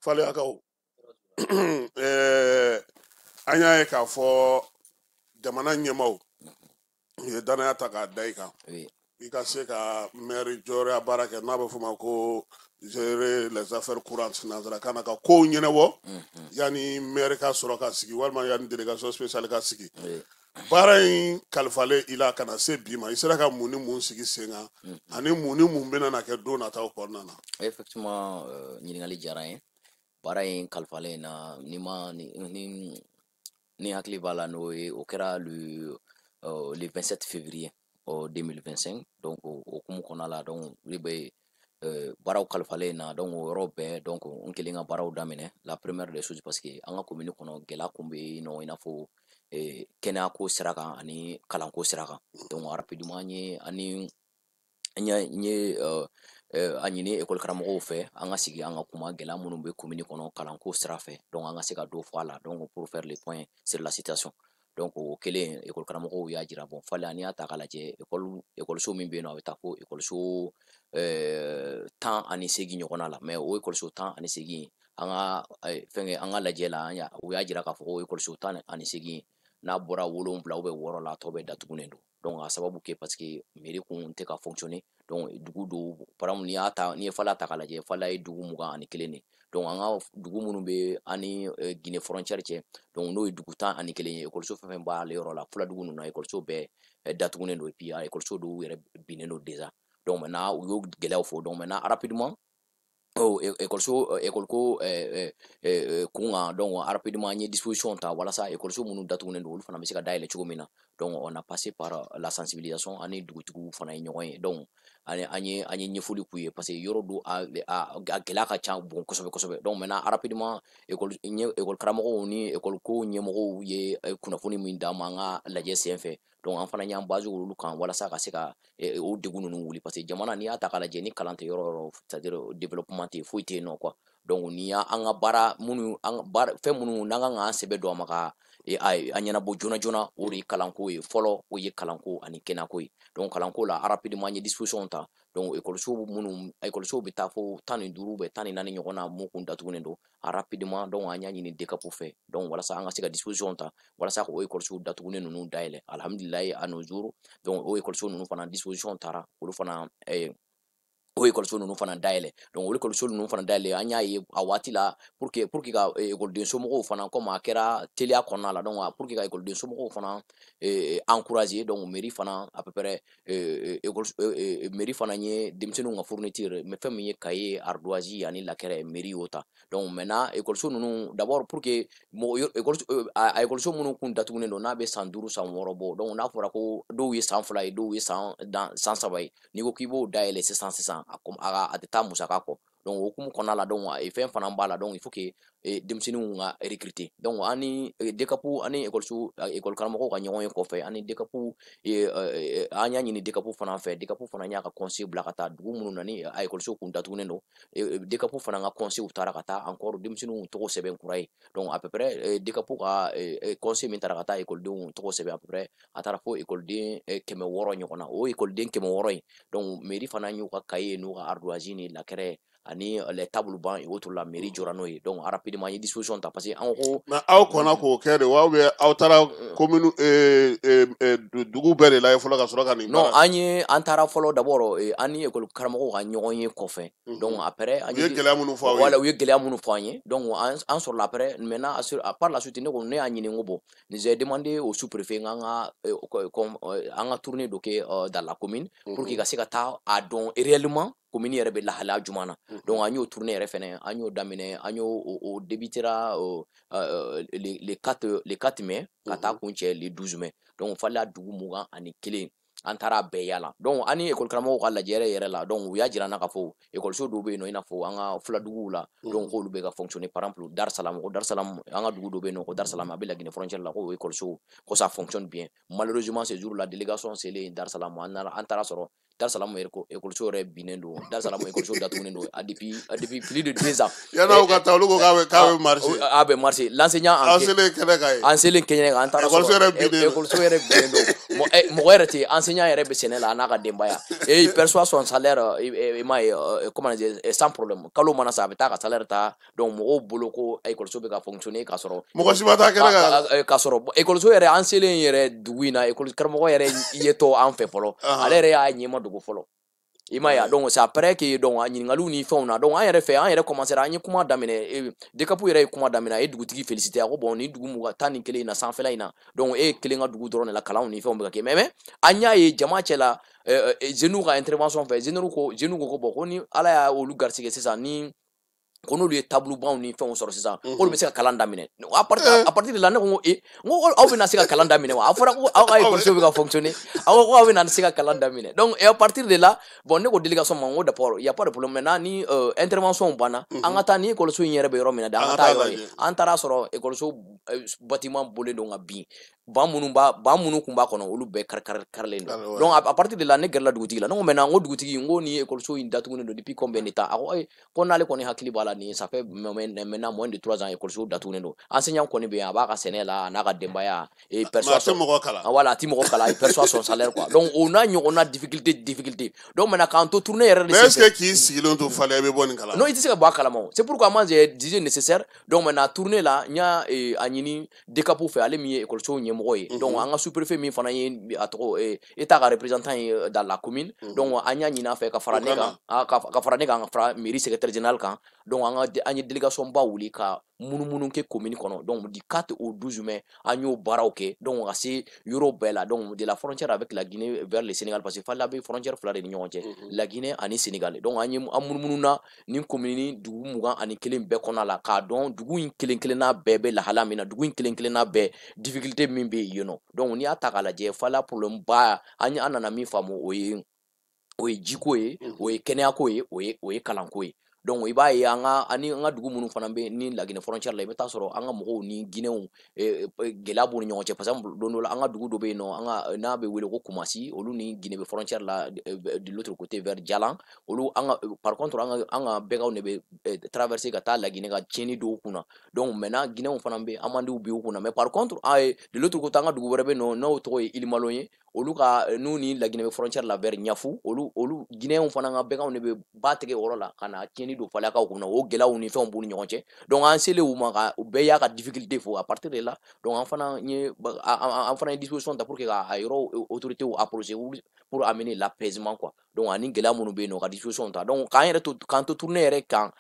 Faleyakaw, an y'a ye k'a fɔ jamana ɲɛmaaw u ye danaya ta k'a da i kan i ka se ka maire jɔyɔrɔya baara kɛ, n'a bɛ f'o ma ko gérer les affaires courantes nanzarakan na, ka kow ɲɛnabɔ yanni maire ka sɔrɔ ka sigi walima yanni délégation spéciale ka sigi. Baara in kalifalen i la ka na se bi ma, i sera ka mun ni mun sigi sen kan ani mun ni mun bɛna na kɛ don nataw kɔnɔna na? Effectivement, ɲininkali diyara n ye. Baara in kalifalen na, ni ma ni hakili b'a la, n'o ye o kɛra le 27 février 2025. Donc o hukumu kɔnɔna la, donc ne bɛ baaraw kalifalen na, donc o yɔrɔ bɛɛ, donc n kelen ka baaraw daminɛ. La première des choses, parce que an ka commune kɔnɔ, gɛlɛya kun bɛ yen nɔ, i n'a fɔ kɛnɛyako sira kan ani kalanko sira kan. Donc rapidement, an ye ani n ye a ɲini ekɔli karamɔgɔw fɛ, an ka sigi, an ka kuma gɛlɛya minnu bɛ commune kɔnɔ kalanko sira fɛ, donc an ka se ka dɔ fɔ a la, donc pour faire le point sur la situation. Donc o kelen, ekɔli karamɔgɔw y'a jira, bon, falen n'i y'a ta k'a lajɛ, ekɔliso min bɛ yen nɔ, a bɛ taa fo ekɔliso 18 ɲɔgɔnna la. Mais o ekɔliso 18, an ka fɛnkɛ, an ka lajɛ la, u y'a jira k'a fɔ ko ekɔliso 18, n'a bɔra wolonwula ou 6 la, a tɔ bɛɛ datugulen don. Donc a sababu kɛ parce que mairie kun tɛ ka fonctionner. Donc dugu dɔw, par exemple, n'i y'a ta, n'i ye Fala ta k'a lajɛ, Fala ye dugu 21 de. Donc an ka dugu minnu bɛ an ni Guinée frontière cɛ, donc n'o ye dugu 11 ye, ekɔliso fɛn fɛn b'ale yɔrɔ la, fuladugu ninnu na, ekɔliso bɛɛ datugulen don, et puis ekɔliso dɔw yɛrɛ binnen don déjà. Donc maintenant, u y'o gɛlɛyaw fɔ. Donc maintenant, rapidement, ekɔliso, ekɔliko kun kan, donc rapidement an ye disposition ta walasa ekɔliso minnu datugulen don, olu fana bɛ se ka dayɛlɛ cogo min na. Donc on a passé par la sensibilisation, ani dugutigiw fana ye ɲɔgɔn ye. Donc an ye ɲɛfɔli k'u ye, parce que yɔrɔ dɔ a gɛlɛya ka ca bon kosɛbɛ kosɛbɛ. Donc maintenant, rapidement, école karamɔgɔw ni école ko ɲɛmɔgɔw ye kunnafoni min d'an ma an ka lajɛ sen fɛ, donc an fana y'an basé olu kan walasa ka se ka o degun ninnu wuli, parce que jamana, n'i y'a ta k'a lajɛ, ni kalan tɛ yɔrɔ o yɔrɔ, c'est à dire développement tɛ yen, foyi tɛ yen nɔ quoi. Donc n'i y'an ka baara minnu, an baara fɛn minnu n'an kan k'an sɛbɛ don a ma ka a ɲɛnabɔ joona joona, o de ye kalanko ye fɔlɔ, o ye kalanko ani kɛnɛyako ye. Donc kalanko la, rapidement an ye disposition ta. Donc ekɔliso minnu, ekɔlisow bɛ taa fo 15 bɛ 14 ɲɔgɔn na mun kun datugulen don, rapidement, donc an y'a ɲini DCAP fɛ, donc walasa an ka se ka disposition ta walasa k'o ekɔlisow datugulen ninnu dayɛlɛ. Alhamdulilayi, à nos jours, donc o ekɔliso ninnu fana, disposition taara olu fana, o ekɔliso ninnu fana dayɛlɛ. Donc olu ekɔliso ninnu fana dayɛlɛ, an y'a ye a waati la, pour que ka ekɔliden somɔgɔw fana, comme a kɛra teliya kɔnɔna la, donc pour que ka ekɔliden somɔgɔw fana encourager, donc mairie fana, à peu près école, mairie fana ye denmisɛnninw ka fourniture, mais fɛn min ye cahier, ardoise ani la craie, mairie y'o ta. Donc maintenant, ekɔliso ninnu d'abord, pour que mɔgɔ ekɔliso, a ekɔliso minnu kun datugulen don, n'a bɛ san 5, san 6 bɔ, donc n'a fɔra ko dɔw ye san 2 ye, dɔw ye san dan san 3 ye, n'i ko k'i b'o dayɛlɛ sisan sisan, a tɛ taa musaka kɔ. Donc o hukumu kɔnɔna la, donc fɛn fana b'a la, donc il faut que denmisɛnninw ka recruter. Donc ani DCAP ani ekɔliso, ekɔli karamɔgɔw ka ɲɔgɔn ye kɔfɛ, ani DCAP, an y'a ɲini DCAP fana fɛ. DCAP fana y'a ka conseil bila ka taa dugu minnu na ni a ekɔliso kun datugulen don. DCAP fana ka conseil taara ka taa encore denmisɛnninw tɔgɔ sɛbɛn kura ye. Donc à peu près, DCAP ka conseil min taara ka taa ekɔlidenw tɔgɔ sɛbɛn, à peu près a taara fo ekɔliden 600 ɲɔgɔn na. O ekɔliden 600 in, donc mairie fana y'u ka cahier n'u ka ardoise ni la craie ani les tables bancs et autres la, mairie jɔra n'o ye. Donc rapidement an ye disposition ta, parce que an ko Mais aw kɔnna k'o kɛ de wa, ou bien aw taara commune, dugu bɛɛ de la fɔlɔ ka sɔrɔ ka nin Non, an ye, an taara fɔlɔ d'abord an ni école karamɔgɔw ka ɲɔgɔn ye kɔfɛ. Donc après an ye gɛlɛya minnu fɔ aw ye. Voilà, u ye gɛlɛya minnu fɔ an ye. Donc an sɔrɔla après, maintenant par la suite, ne ko ne y'a ɲini n ko bon, j'ai demandé au sous-préfet an ka tournée dɔ kɛ dans la commune pour que ka se ka taa a dɔn réellement commune yɛrɛ bɛ lahalaya jumɛn na. Donc an y'o tournée yɛrɛ fɛnɛ, an y'o daminɛ, an y'o o débutera le 4 mai ka taa kuncɛ le 12 mai. Donc Faleya dugu 21, an taara bɛɛ yala. Donc an ni école karamɔgɔw ka lajɛ yɛrɛ yɛrɛ la, donc u y'a jira an na k'a fɔ ekɔliso dɔw bɛ yen nɔ, i n'a fɔ an ka fuladuguw la, donc k'olu bɛ ka fonctionner. Par exemple Dar Salam, ko Dar Salam, an ka dugu dɔ bɛ yen nɔ ko Dar Salam, a bɛ Laginɛ frontière la, ko o ekɔliso, ko ça fonctionne bien. Malheureusement, ce jour là, délégation selen Dar Salam, an nana, an taara sɔrɔ Dar Salam ekɔliso yɛrɛ binnen don, Dar Salam ekɔliso datugulen don depuis plus de 2 ans. Yan'aw ka taa, olu ko k'a bɛ marcher. A bɛ marcher, l'enseignant An selen kɛnɛ kan yen. An selen kɛnɛ kan, an taara Ekɔliso yɛrɛ binnen don. Ekɔliso yɛrɛ binnen don. Mɔgɔ yɛrɛ tɛ, enseignant yɛrɛ bɛ sɛnɛ la a n'a ka denbaya, et il perçoit son salaire, i m'a ye, comment dire, sans problème. Kalo mana sa, a bɛ taa ka salaire ta. Donc mɔgɔw bolo ko ekɔliso bɛ ka fonctionner k'a sɔrɔ mɔgɔ si ma taa kɛnɛ kan. K'a sɔrɔ ekɔliso yɛrɛ, an selen yɛrɛ dugu in na, ekɔli karamɔgɔ yɛrɛ yetɔ an fɛ fɔlɔ, ale yɛrɛ y'a ɲɛma dogo fɔlɔ, i m'a ye. Donc c'est après que, donc a ɲininkaliw ni fɛnw na, donc an yɛrɛ fɛ, an yɛrɛ commencé, an ye kuma daminɛ. DCAP yɛrɛ ye kuma daminɛ, a ye dugutigi félicité. A ko bon, ni dugu 21 in na, sanfɛla in na, donc e kelen ka dugu dɔrɔn de la kalanw ni fɛnw bɛ ka kɛ. Mais an y'a ye jama cɛ la, jeunes ka intervention fɛ, jeunes ko bon, ko ni Ala y'a olu garisɛgɛ sisan, ni ko n'olu ye table banc ni fɛnw sɔrɔ sisan, k'olu bɛ se ka kalan daminɛ. À partir de là, ne ko n ko e, n ko aw bɛna se ka kalan daminɛ wa? A fɔra ko aw ka ekɔliso bɛ ka fonctionner, aw ko aw bɛna se ka kalan daminɛ. Donc et à partir de là, bon, ne ko délégation ma, n ko d'accord, y a pas de problème. Maintenant, ni intervention banna, an ka taa ni ekɔliso in yɛrɛ bɛ yɔrɔ min na de, an ka taa yɔrɔ ye. An taara sɔrɔ ekɔliso bâtiment bɔlen don ka bin, ban minnu b'a, ban minnu kun b'a kɔnɔ, olu bɛɛ kari kari karilen don. Donc à partir de là, ne gɛrɛla dugutigi la, ne ko maintenant, n ko dugutigi, n ko ni ekɔliso in datugulen don depuis combien de temps? A ko ko n'ale kɔni hakili b'a la, nin ça fait maintenant moins de 3 ans ekɔliso datugulen don. Enseignant kɔni bɛ yen, a b'a ka sɛnɛ la a n'a ka denbaya, et il perçoit a tɛ mɔgɔ kalan. Voilà, a tɛ mɔgɔ kalan, il perçoit son salaire quoi. Donc o n'a ɲɔgɔnna difficulté. Donc maintenant, k'an to tournée yɛrɛ de Mais est ce que k'i sigilen to Faléa, i bɛ bɔ nin kalama? Non, i tɛ se ka bɔ a kalama o. C'est pourquoi moi j'ai jugé nécessaire, donc maintenant tournée la, n y'a a ɲini DCAP fɛ, ale min ye ekɔliso ɲɛmɔgɔ ye, donc an ka sous-préfet min fana ye a tɔgɔ état ka représentant ye dans la commune, donc an y'a ɲini a fɛ ka fara ne kan, ka fara ne kan, ka fara mairie secrétaire général kan. Donc an ka an ye délégation ba wuli ka munumunu kɛ commune kɔnɔ. Donc du 4 au 12 mai, an y'o baaraw kɛ, donc ka se yɔrɔ bɛɛ la, donc de la frontière avec la Guinée vers le Sénégal, parce que Faléa bɛ frontière fila de ni ɲɔgɔn cɛ, la Guinée ani Sénégal. Donc an ye an munumunu na nin commune dugu 21 bɛɛ kɔnɔna la, k'a dɔn dugu in kelen kelenna bɛɛ bɛ lahala min na, dugu in kelen kelenna bɛɛ difficulté min bɛ yen nɔ. Donc n'i y'a ta k'a lajɛ, Faléa problème ba, an nana min faamu, o ye jiko ye, o ye kɛnɛyako ye, o ye kalanko ye. Donc i b'a ye, an ka ani an ka dugu minnu fana bɛ ni Laginɛ frontière la, i bɛ taa sɔrɔ an ka mɔgɔw ni Guinéenw, gɛlɛya b'u ni ɲɔgɔn cɛ. Par exemple, don dɔ la, an ka dugu dɔ bɛ yen nɔ, an ka n'a bɛ wele ko Kumasi, olu ni Guinée bɛ frontière la de l'autre côté vers Jalan. Olu an ka, par contre, an ka bɛganw de bɛ traverser ka taa Laginɛ ka tiɲɛni dɔw kunna. Donc maintenant, Guinéenw fana bɛ amendew bi u kunna. Mais par contre, de l'autre côté, an ka dugu wɛrɛ bɛ yen nɔ, n'o tɔgɔ ye Ilimalon ye, olu ka n'u ni Laginɛ bɛ frontière la vers Ɲafu, olu Guinéenw fana ka bɛganw de bɛ ba tigɛ o yɔrɔ la ka na tiɲɛni don Faléakaw kunna. O gɛlɛyaw ni fɛnw b'u ni ɲɔgɔn cɛ. Donc an selen u ma, ka u bɛɛ y'a ka difficulté fɔ. À partir de là, donc an fana ye disposition ta pour que ka a yɔrɔ autorités approcher pour amener l'apaisement quoi. Donc ani gɛlɛya minnu bɛ yen nɔ, ka disposition ta. Donc k'an yɛrɛ to, k'an to tournée yɛrɛ kan,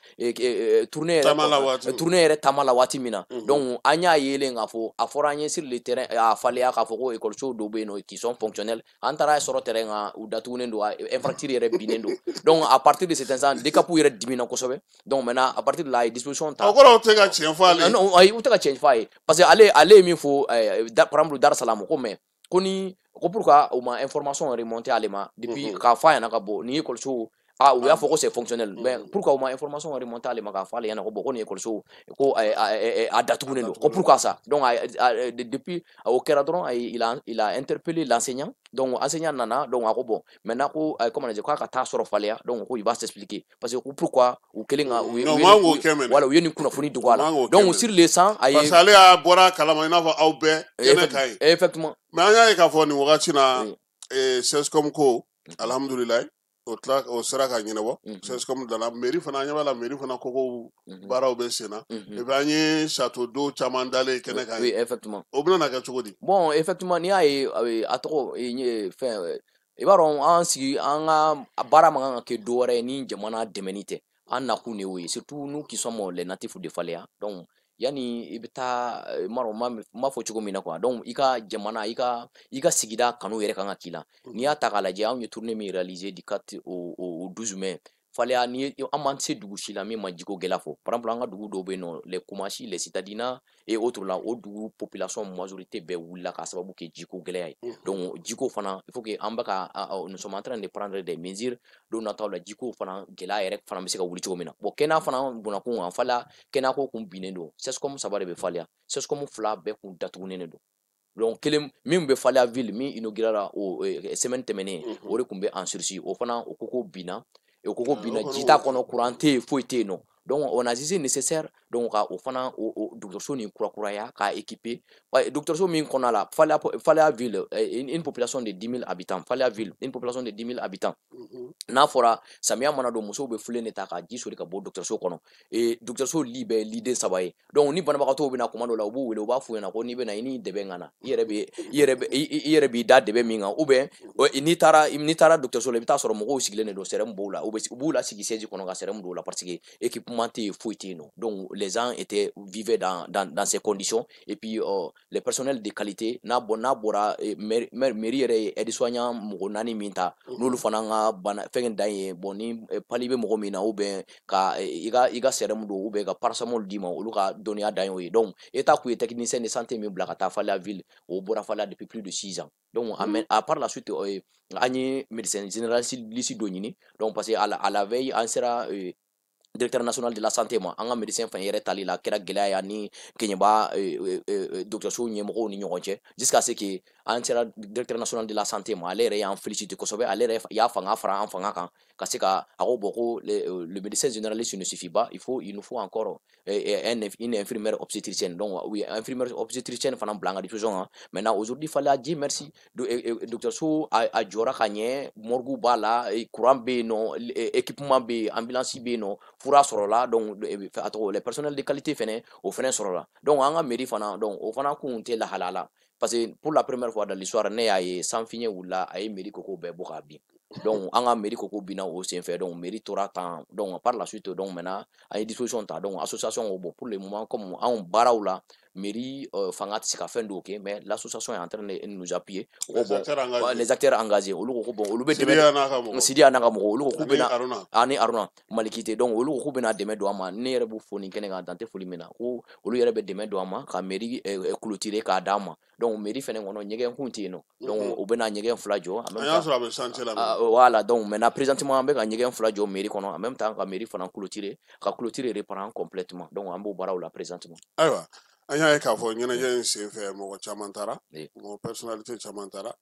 tournée yɛrɛ, tournée yɛrɛ taama la waati min na, donc an y'a yelen k'a fɔ, a fɔra an ye sur le terrain a Faléa k'a fɔ ko ekɔliso dɔw bɛ yen nɔ qui sont fonctionnels. An taara sɔrɔ terrain kan, u datugulen don, infrastructure yɛrɛ binnen don. Donc à partir de cet instant, DCAP yɛrɛ dimina kosɛbɛ. Donc maintenant, à partir de là, a ye disposition ta. O kɔrɔ, u tɛ ka tiɲɛ fɔ ale. Non, ayi, u tɛ ka tiɲɛ fɔ a ye, parce que ale ye min fɔ, par exemple Dar Salam, ko mais ko ni ko pourquoi u ma information remonter ale ma depuis k'a fɔ a ɲɛna ka bɔ ni ekɔliso, ah, u y'a fɔ ko c'est fonctionnel, mais pourquoi u ma information remonter ale ma k'a fɔ ale ɲɛna ko bon, ko nin ekɔliso ko a datugulen don, ko pourquoi ça? Donc depuis o kɛra dɔrɔn, il a interpellé l'enseignant. Donc enseignant nana, donc a ko bon, maintenant ko comment dire, k'a ka taa sɔrɔ Faléa, donc ko il va s'expliquer, parce que ko pourquoi u kɛlen ka u ye voilà, u ye nin kunnafoni dogo a la. Donc sur le sang, a ye parce que ale y'a bɔra a kalama i n'a fɔ aw bɛɛ kɛnɛ kan ye. Effectivement. Mais an y'a ye k'a fɔ nin wagati na, CSCOM ko alhamdulilayi, o tila o sera ka ɲɛnabɔ. CSCOM dala mairie fana, an ɲɛ b'a la, mairie fana kogow baaraw bɛ sen na, et puis an ye château d'eau caman dalen kɛnɛ kan. Oui, effectivement. O bɛna na kɛ cogo di? Bon, effectivement, n'i y'a ye, a tɔgɔ fɛn, i b'a dɔn, an sigi, an ka baara man kan ka kɛ dɔ wɛrɛ ye ni jamana dɛmɛni tɛ. An nakun de y'o ye, surtout nous qui sommes les natifs de Faléa. Donc yanni i bɛ taa, n m'a dɔn n m'a fɔ cogo min na quoi. Donc i ka jamana, i ka sigida kanu yɛrɛ kan ka k'i la. N'i y'a ta k'a lajɛ, anw ye tournée min réaliser du 4 au 12 mai, Faléa, ni an m'an se dugu si la min ma jiko gɛlɛya fɔ. Par exemple, an ka dugu dɔw bɛ yen nɔ, les Koumassi, les Citadina et autres la, o dugu population majorité bɛɛ wulila k'a sababu kɛ jiko gɛlɛya ye. Donc jiko fana, il faut que an bɛ ka, nous sommes en train de prendre des mesures don nataw la, jiko fana gɛlɛya yɛrɛ fana bɛ se ka wuli cogo min na. Bon, kɛnɛya fana bunakun kan, Faléa kɛnɛyako kun binnen don. CSCOM saba de bɛ Faléa, CSCOM fila bɛɛ kun datugunen de don. Donc kelen min bɛ Faléa ville, min inaugurera o semaine tɛmɛnen, o de kun bɛ en sursis. O fana, o ko binna, o ko binna, ji t'a kɔnɔ, courant tɛ yen, foyi tɛ yen nɔ. Donc on a jugé nécessaire donc ka o fana o dugu dɔgɔtɔrɔso nin kurakuraya k'a équiper. Dɔgɔtɔrɔso min kɔnɔna la, Faléa ville, une population de 10 000 habitants, Faléa ville, une population de 10 000 habitants, n'a fɔra samiya mana don, musow bɛ filen de ta ka ji soli ka bɔ dɔgɔtɔrɔso kɔnɔ. Dɔgɔtɔrɔso lit bɛ liden 3 ye. Donc ni banabagatɔw bɛna kuma dɔ la, u b'u wele, u b'a f'u ɲɛna ko n'i bɛna, i ni dɛbɛn ka na, i yɛrɛ bɛ i yɛrɛ bɛ i yɛrɛ b'i da dɛbɛn min kan, ou bien n'i taara dɔgɔtɔrɔso la, i bɛ taa sɔrɔ mɔgɔw sigilen de don, sérum b'u la, u b'u lasigi siège kɔnɔ ka sérum don u la, parce que équipement tɛ yen, foyi tɛ yen nɔ. Donc les gens étaient vivaient dans ces conditions. Et puis les personnels de qualité, n'a bɔra mairie yɛrɛ ye aide soignant mɔgɔ 4 min ta, n'olu fana ka bana fɛn dan ye, bon, ni palu bɛ mɔgɔ min na, ou bien ka i ka sérum don, ou bien ka paracétamol d'i ma, olu ka dɔnniya dan y'o ye. Donc état kun ye technicien de santé min bila ka taa Faléa ville, o bɔra Faléa depuis plus de 6 ans. Donc à par la suite, an ye médecin généraliste dɔ ɲini. Donc parce que à la veille, an sera directeur national de la santé ma, an ka médecin fɛn yɛrɛ tali la kɛra gɛlɛya ye ani Keɲeba dɔgɔtɔrɔso ɲɛmɔgɔw ni ɲɔgɔn cɛ, jusqu'à ce que an sera directeur national de la santé ma. Ale yɛrɛ y'an félicité kosɛbɛ, ale yɛrɛ y'a fanga fara an fanga kan ka se ka a ko bon, ko le médecin généraliste ne suffit pas, il nous faut encore une infirmière obstétricienne. Donc oui, infirmière obstétricienne fana bila an ka disposition kan. Maintenant, aujourd'hui, Faléa, Dieu merci, dɔgɔtɔrɔso a jɔra ka ɲɛ, morgue b'a la, courant bɛ yen nɔ, équipement bɛ yen, ambulance bɛ yen nɔ, fura sɔrɔla. Donc a tɔgɔ, les personnels de qualité fɛnɛ, o fɛnɛ sɔrɔla. Donc an ka mairie fana, donc o fana kun tɛ lahala la, parce que pour la première fois dans l'histoire, ne y'a ye sanfiɲɛ wulila, a ye mairie koko bɛɛ bɔ k'a bin. Donc an ka mairie koko binna o senfɛ, donc mairie tora tan. Donc par la suite, donc maintenant an ye disposition ta. Donc association ko bon, pour le moment, comme anw baaraw la, mairie fanga tɛ se ka fɛn dɔw kɛ, mais l'association est en train de nous appuyer. O ko Les bon, acteurs engagés. Les acteurs engagés, olu ko bon, olu bɛ Sidiya dɛmɛ n'a ka mɔgɔw. Sidiya n'a ka mɔgɔw, olu ko k'u Ani bɛna Aruna. Ani Aruna Malikite. Donc olu ko k'u bɛna dɛmɛ don an ma. Ne yɛrɛ b'u fo nin kɛnɛ kan, dan tɛ foli min na, ko olu yɛrɛ bɛ dɛmɛ don an ma ka mairie clôturer k'a d'an ma. Donc mairie fɛnɛ kɔnɔ, ɲɛgɛn kun tɛ yen nɔ, donc u bɛna ɲɛgɛn 2 jɔ en même An y'a temps. sɔrɔ a bɛ chantier la. Ah, voilà, donc maintenant, présentement, an bɛ ka ɲɛgɛn 2 jɔ mairie kɔnɔ, en même temps ka mairie fana clôturer, ka clôturer reprendre complètement. Donc an b'o baaraw la présentement. Ayiwa, an y'a ye k'a fɔ ɲɛnajɛ in senfɛ, mɔgɔ caman taara, mɔgɔ personnalité caman taara.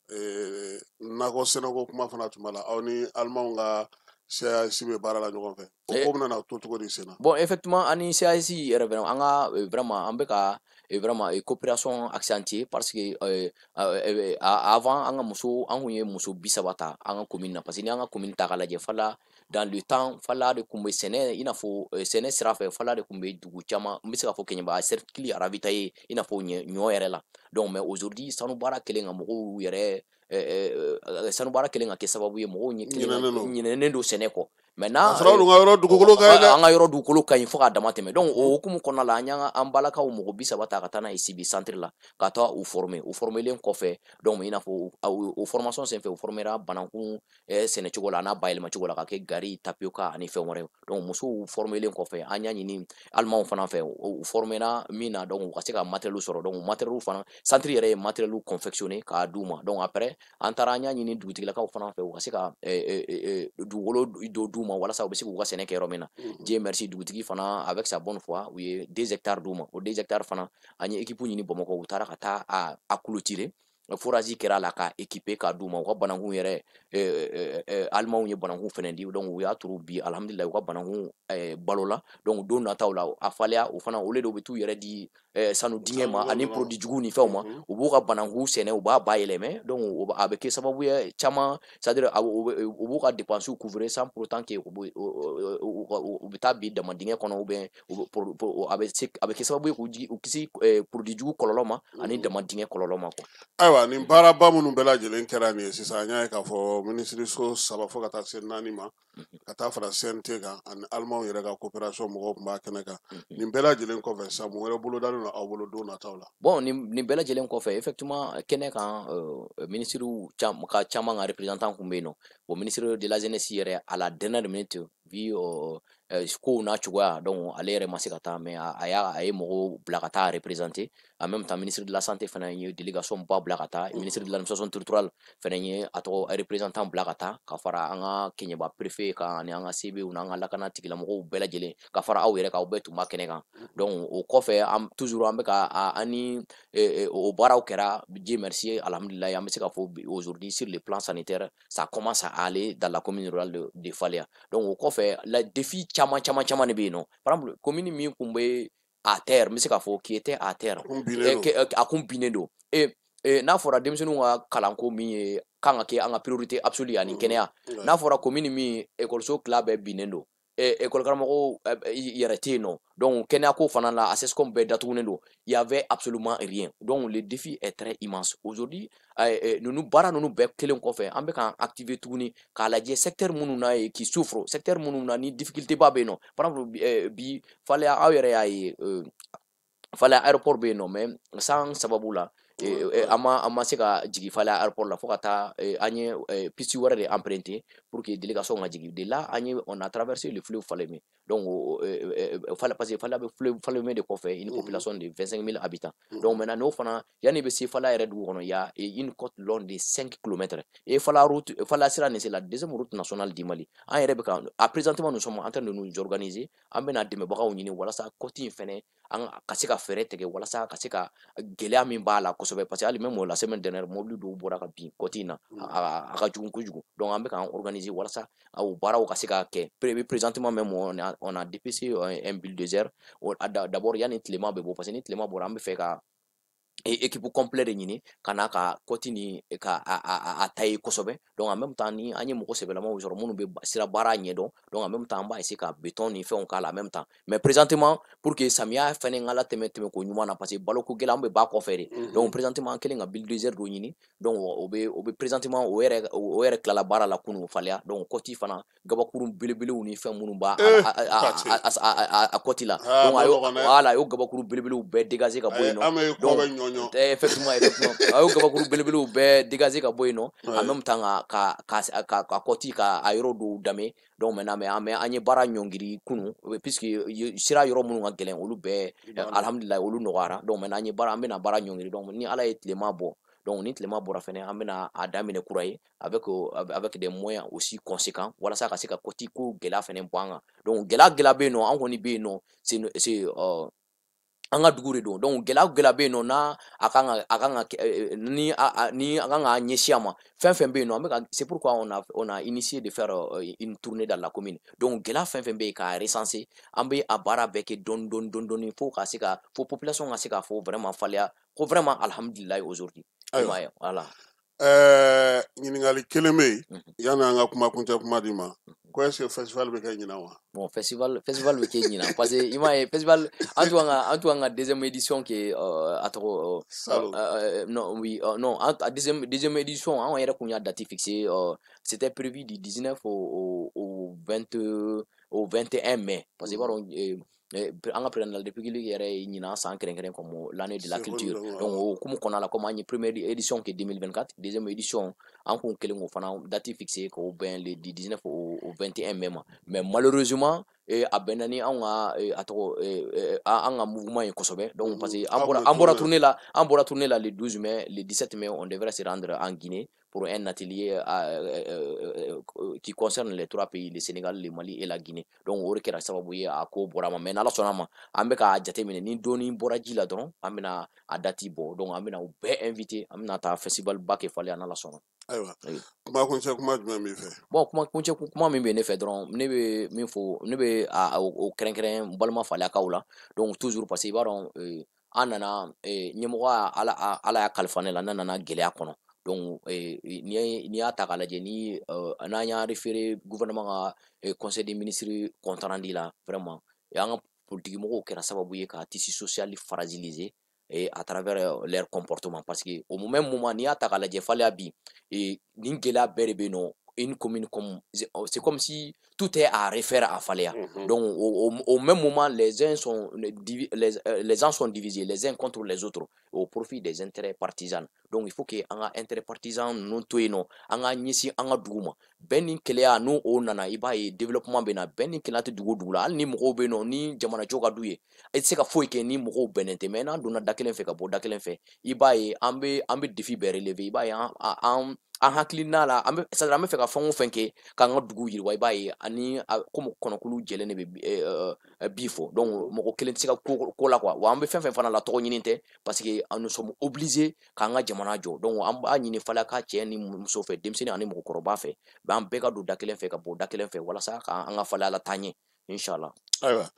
Nakɔ sɛnɛko kuma fana tun b'a la, aw ni alimanw ka CAS bɛ baara la ɲɔgɔn fɛ, o ko bɛna na to cogo di sen na? Bon, effectivement, ani CAS yɛrɛ, vraiment, an ka vraiment, an bɛ ka vraiment coopération accentuer, parce que avant, an ka muso, an kun ye muso 30 ta an ka commune na, parce que ni an ka commune ta k'a lajɛ, Fala, dans le temps, Fala de kun bɛ sɛnɛ, i n'a fɔ sɛnɛ sira fɛ, Fala de kun bɛ dugu caman, n bɛ se k'a fɔ Keɲeba cercle ravitaillé, i n'a fɔ ɲɔ yɛrɛ la. Donc mais aujourd'hui, sanu baara kɛlen ka mɔgɔw yɛrɛ sanu baara kɛlen ka kɛ sababu ye mɔgɔw ɲɛ kelen ka Ɲinɛnen don. Ɲinɛnen don sɛnɛ kɔ maintenant. K'a sɔrɔ aw dun ka yɔrɔ dugukolo ka ɲi dɛ. An ka yɔrɔ dugukolo ka ɲi fo k'a dama tɛmɛ. Donc o hukumu kɔnɔna la, an y'an ka an balakaw mɔgɔ 30 ta ka taa n'a ye Sibi centre la ka taa u former. U formelen kɔfɛ, donc i n'a fɔ o formation senfɛ, u formera banankun sɛnɛcogo la, a n'a bayɛlɛmacogo la ka kɛ gari, tapioca ani fɛn wɛrɛw. Donc musow formelen kɔfɛ, an y'a ɲini alimanw fana fɛ, u formera min na, donc u ka se ka matériel sɔrɔ. Donc matériel fana, centre yɛrɛ ye matériel confectionné k'a d'u ma. Donc après, an taara, an y'a ɲini dugutigilakaw fana fɛ, u ka se ka dugukolo dɔ d'u ma walasa u bɛ se k'u ka sɛnɛ kɛ yɔrɔ min na. Dieu merci, dugutigi fana, avec sa bonne foi, u ye 2 hectares d'u ma. O 2 hectares fana, an ye équipe ɲini Bamakɔ, u taara ka taa a clôturer, forage kɛra a la k'a équiper k'a d'u ma. U ka banankun yɛrɛ, alimanw ye banankun fɛnɛ di. Donc u y'a turu bi, alhamdulilayi, u ka banankun balo la. Donc don nataw la, a Faléa, o fana, olu de bɛ t'u yɛrɛ di sanu dingɛ ma ani produit jugu ni fɛnw ma. U b'u ka banankun sɛnɛ, u b'a bayɛlɛmɛ. Donc a bɛ kɛ sababu ye caman, c'est à dire u b'u ka dépenses couvrir sans pour autant que u bɛ taa bin dama dingɛ kɔnɔ, ou bien a bɛ kɛ sababu ye k'u jigi u kisi produit jugu kɔlɔlɔ ma ani dama dingɛ kɔlɔlɔ ma quoi. Ayiwa, nin baaraba minnu bɛɛ lajɛlen kɛra nin ye sisan, an y'a ye k'a fɔ minisiriso saba fo ka taa se naani ma, ka taa fara CNT kan ani alimanw yɛrɛ ka coopération mɔgɔw tun b'a kɛnɛ kan. Nin bɛɛ lajɛlen kɔfɛ sisan, mun wɛrɛ bolodalen don aw bolo don nataw la? Bon, nin bɛɛ lajɛlen kɔfɛ, effectivement, kɛnɛ kan, ministre ka caman ka représentant kun bɛ yen nɔ. Bon, ministre de la jeunesse yɛrɛ, à la dernière minute, vu kow n'a cogoya, donc ale yɛrɛ ma se ka taa, mais a ye mɔgɔw bila ka taa représenter. En même temps, ministre de la santé fana ye délégation ba bila ka taa, ministre de l'administration territoriale fana ye a tɔgɔ représentant bila ka taa, ka fara an ka Keɲeba préfet kan ani an ka CB n'an ka lakana tigilamɔgɔw bɛɛ lajɛlen, ka fara aw yɛrɛ kan, aw bɛɛ tun b'a kɛnɛ kan. Donc o kɔfɛ, an toujours an bɛ ka an ni o baaraw kɛra. Dieu merci, alhamdulilayi, an bɛ se ka fɔ aujourd'hui, sur le plan sanitaire, ça commence à aller dans la commune rurale de Faléa. Donc o kɔfɛ, la défi caman caman caman de bɛ yen nɔ. Par exemple, commune min kun bɛ à terre, n bɛ se k'a fɔ qui était à terre, a kun binnen don. Et n'a fɔra denmisɛnninw ka kalanko min ye kan ka kɛ an ka priorité absolue ani kɛnɛya, n'a fɔra commune min ekɔliso tila bɛɛ binnen don, école karamɔgɔw yɛrɛ tɛ yen nɔ, donc kɛnɛyako fana la, a CSCOM bɛɛ datugunen don, il y avait absolument rien. Donc le défi est très immense aujourd'hui. Ninnu baara ninnu bɛɛ kelen kɔfɛ, an bɛ k'an activer tuguni k'a lajɛ secteur minnu na ye qui souffre, secteur minnu na ni difficulté ba bɛ yen nɔ. Par exemple, bi Faléa, aw yɛrɛ y'a ye, Faléa aéroport bɛ yen nɔ, mais san sababu la, an ma se ka jigin Faléa aéroport la fo ka taa an ye piste wɛrɛ de emprunter pour que délégation ka jigin. De là, an ye on a traversé le fleuve Falémé, donc parce que Faléa bɛ fleuve Falémé de kɔfɛ, une population de 25 000 habitants. Donc maintenant, n'o fana, yanni i bɛ se Faléa yɛrɛ dugu kɔnɔ, il y a une côte longue de 5 kilomètres et Faléa route, Faléa sira nin, c'est la deuxième route nationale du Mali. An yɛrɛ bɛ ka à présentement, nous sommes en train de nous organiser, an bɛna dɛmɛbagaw ɲini walasa côte in fɛnɛ, an ka se ka fɛɛrɛ tigɛ walasa ka se ka gɛlɛya min b'a la kosɛbɛ, parce que hali même la semaine dernière, mobili dɔw bɔra ka bin côte in na, a ka jugu kojugu. Donc an bɛ k'an organiser walasa o baaraw ka se ka kɛ. Présentement même, on a dépêché un bulldozer d'abord yanni tilema bɛ bɔ, parce que ni tilema bɔra, an bɛ fɛ ka équipe complet de ɲini ka na ka côte ni ka a tailler kosɛbɛ. Donc en même temps, ni an ye mɔgɔ sɛbɛlamaw sɔrɔ minnu bɛ sira baara ɲɛdɔn, donc en même temps, an b'a essayer ka béton ni fɛnw k'a la en même temps. Mais présentement, pour que samiya fɛnɛ ka latɛmɛ tɛmɛ ko ɲuman na, parce que baloko gɛlɛn, an bɛ ba kɔfɛ de. Donc présentement, an kɛlen ka bulldozer dɔ ɲini, donc o bɛ présentement, o yɛrɛ tilala baara la kunun Faléa. Donc côte fana, gabakuru belebelew ni fɛn minnu b'a a côte la, donc a y'o, voilà, a y'o gabakuru belebelew bɛɛ dégager ka bɔ yen nɔ. Donc effectivement, a y'o gabakuru belebelew bɛɛ dégager ka bɔ yen nɔ, en même temps ka côte ka a yɔrɔ dɔw damer. Donc maintenant, mais an ye baara ɲɔngiri kunun, puisque sira yɔrɔ minnu ka gɛlɛn, olu bɛɛ, alhamdulilayi, olu nɔgɔyara. Donc maintenant, an ye baara, an bɛna baara ɲɔngiri. Donc ni Ala ye tilema bɔ, donc ni tilema bɔra fɛnɛ, an bɛna a daminɛ kura ye avec des moyens aussi conséquents walasa ka se ka côte ko gɛlɛya fɛnɛ bɔ an kan. Donc gɛlɛya gɛlɛya bɛ yen nɔ, an kɔni bɛ yen nɔ, c'est an ka dugu de don. Donc gɛlɛya gɛlɛya bɛ yen nɔ, n'a a kan ka ni a kan ka ɲɛsin a ma, fɛn fɛn bɛ yen nɔ, an bɛ ka, c'est pourquoi on a initié de faire une tournée dans la commune. Donc gɛlɛya fɛn fɛn bɛ yen, k'a recenser, an bɛ a baara bɛɛ kɛ dɔɔni dɔɔni dɔɔni dɔɔni fo ka se ka fo population ka se k'a fɔ vraiment Faléa ko vraiment alhamdulilayi aujourd'hui. Ayiwa, voilà. Ɲininkali kelen bɛ yen yanni an ka kuma kuncɛ kuma di ma ko est ce que festival bɛ kɛ ɲinan wa? Bon, festival bɛ kɛ ɲinan, parce que i m'a ye, festival, an tun ka deuxième édition kɛ, a tɔgɔ, non, oui, non, deuxième édition, an yɛrɛ kun y'a date fixée, c'était prévu du 19 au 20 au 21 mai, parce que i b'a dɔn, an ka président de la République yɛrɛ ye ɲinan san kɛrɛnkɛrɛn comme l'année de la culture. Donc o hukumu kɔnɔna la, comme an ye première édition kɛ 2024, deuxième édition, an kun kɛlen k'o fana date fixée k'o bɛn le du 19 au 21 mai ma. Mais malheureusement, a bɛnna ni anw ka, a tɔgɔ, an ka mouvement ye kosɛbɛ. Donc parce que an bɔra tournée la, an bɔra tournée la le 12 mai, le 17 mai, on devrait se rendre en Guinée pour un atelier qui concerne les trois pays, le Sénégal, le Mali et la Guinée. Donc o de kɛra sababu ye a ko bɔra ma. Mais n'Ala sɔnna ma, an bɛ k'a jateminɛ, ni dɔɔni bɔra ji la dɔrɔn, an bɛna a date bɔ. Donc an bɛna u bɛɛ inviter, an bɛna taa festival ba kɛ Faléa, n'Ala sɔnna. Ayiwa, kuma kuncɛ kuma jumɛn b'i fɛ? Bon, kuma kuncɛ kuma min bɛ ne fɛ dɔrɔn, ne bɛ min fɔ, ne bɛ a o kɛrɛnkɛrɛn n balima Faléakaw la. Donc toujours, parce que i b'a dɔn, an nana ɲɛmɔgɔya, Ala y'a kalifa ne la, ne nana gɛlɛya kɔnɔ. Donc n'i y'a ta k'a lajɛ, ni n'an y'a référé gouvernement ka conseil des ministres compte rendu la, vraiment, an ka politique mɔgɔw kɛra sababu ye ka tissu social fragiliser et à travers leur comportement, parce que au même moment, n'i y'a ta k'a lajɛ, Faléa bi, nin gɛlɛya bɛɛ de bɛ yen nɔ. Une commune comme, c'est comme si tout est à refaire à Faléa. Donc au même moment, les gens sont divisés les uns contre les autres au profit des intérêts partisans. Donc il faut que an ka intérêt partisan ninnu to yen nɔ, an ka ɲɛsin an ka dugu ma. Bɛn ni keleya, n'o o nana, i b'a ye développement bɛ na. Bɛn ni keleya tɛ dugu o dugu la, hali ni mɔgɔw bɛ yen nɔ, ni jamanajɔ ka d'u ye, e tɛ se ka foyi kɛ ni mɔgɔw bɛnnen tɛ. Mais n'an donna da kelen fɛ ka bɔ da kelen fɛ, i b'a ye an bɛ défi bɛɛ relever. I b'a ye an hakilina la, an bɛ, c'est à dire an bɛ fɛ ka fɛn o fɛn kɛ k'an ka dugu yiriwa, i b'a ye ani komi kɔnɔkulu jɛlen de bɛ bi fɔ. Donc mɔgɔ kelen tɛ se ka ko la quoi. Wa an bɛ fɛn fɛn fana la, tɔgɔ ɲini tɛ, parce que nous sommes obligés k'an ka jamana jɔ. Donc an b'a ɲini Faléa ka cɛ ni muso fɛ, denmisɛnnin ani mɔgɔkɔrɔba fɛ, an bɛɛ ka don da kelen fɛ ka bɔ da kelen fɛ walasa k'an ka Faléa la taa ɲɛ, inshallah. Ayiwa.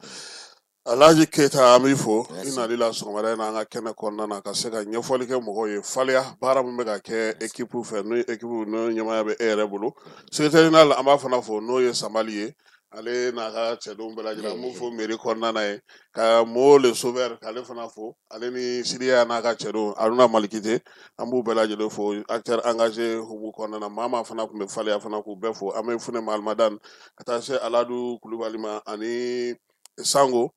Alhaji Keyita, an b'i fo i nali la sɔgɔmada in na an ka kɛnɛ kɔnɔna na, ka se ka ɲɛfɔli kɛ mɔgɔw ye Faleya baara min bɛ ka kɛ équipe fɛ, n'o ye équipe n'o ɲɛmaaya bɛ e yɛrɛ bolo. Secrétaire général, an b'a fana fo, n'o ye Samali ye, ale n'a ka cɛdenw bɛɛ lajɛlen, an b'u fo mairie kɔnɔna na ye, ka Mo le Sauveur k'ale fana fo, ale ni Siriya n'a ka cɛdenw, Aruna Malikite, an b'u bɛɛ lajɛlen fo. Acteur engagé hukumu kɔnɔna na, maa maa fana tun bɛ Faleya fana, k'u bɛɛ fo. An bɛ Fune Mahamadan ka taa se Aladu Kulubali ma ani Sango,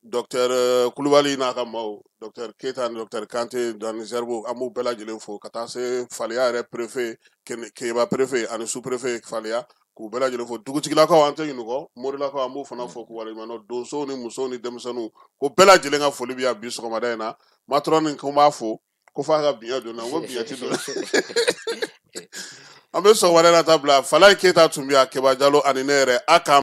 docteur Kulubali n'a ka maaw, docteur Keyita ni docteur Kante ani Zerbo, an b'u bɛɛ lajɛlen fo, ka taa se Faleya yɛrɛ préfet, Keɲeba préfet ani sous préfet Faleya, k'u bɛɛ lajɛlen fo. Dugutigilakaw, an tɛ ɲinɛ u kɔ. Morilakaw, an b'u fana fo k'u waleɲuman dɔn. Donsow ni musow ni denmisɛnninw, ko bɛɛ lajɛlen ka foli bɛ yan bi sɔgɔmada in na. Matron ko n b'a fo, ko f'a ka biɲɛ don n na, n ko biɲɛ ti don. An bɛ sɔgɔmada in na ta bila. Falaye Keyita tun bɛ yan, Keba Jalo ani ne yɛrɛ, a k'an